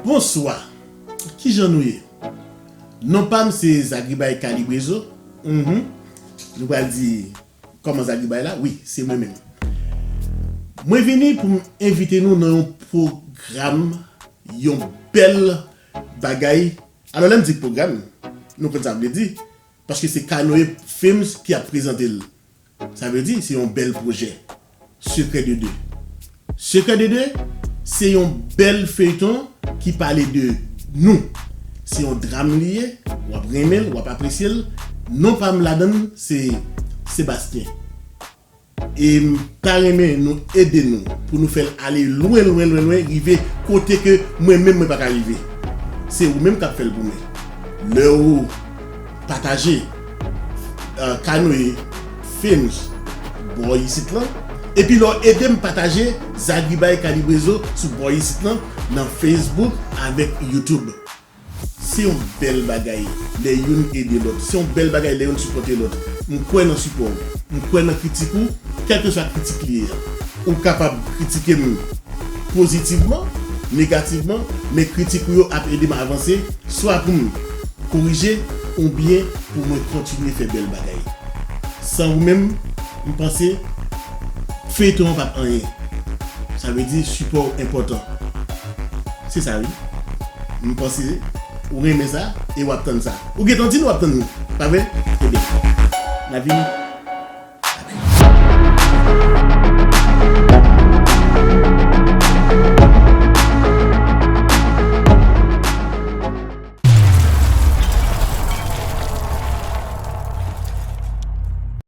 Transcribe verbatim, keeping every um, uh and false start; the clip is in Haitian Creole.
Bonswa. Kijan nou ye? Non pa m se Zagribay Kalibrezo. Mhm. Nou pral di kòman Zagribay la? Wi, se mwen menm. Mwen vini pou m envite nou nan yon pwogram, yon bèl bagay. Alò, lè m di pwogram, nou konn sa m vle di, paske se Kanoe Films ki ap prezante l. Sa vle di, se yon bèl pwojè. Secret de deux. Secret de deux, se yon bèl feyton ki pale de nou. Se yon dram li ye, w ap renmen l, w ap apresye l. Non pa m ladan l, se Sebastien. E m ta renmen nou ede nou pou nou fè l ale lwen, lwen, lwen, lwen, rive kote ke mwen menm mwen pa ka rive. Se ou menm k ap fè l pou mwen. Lè ou pataje uh, Kanoe Films bò isit lan, epi lè w ede m pataje Zagribay Kalibrezo sou bò isit lan, nan Facebook avèk YouTube. Se yon bèl bagay lè youn ede lòt. Se yon bèl bagay lè youn sipòte lòt. M kwè nan sipò w. M kwè nan kritik ou, kèlkeswa kritik li ye a. Ou kapab kritike m pozitivman, negativman, men kritik ou yo ap ede m avanse, swa pou m korije oubyen pou mwen kontinye fè bèl bagay. San ou menm, m panse feyton an p ap anyen. Sa vle di sipò w enpòtan. Se sa wi. M panse ou renmen sa e w ap tann sa. Ou gentan di n w ap tann nou, pa vre? Ebyen, n a vini.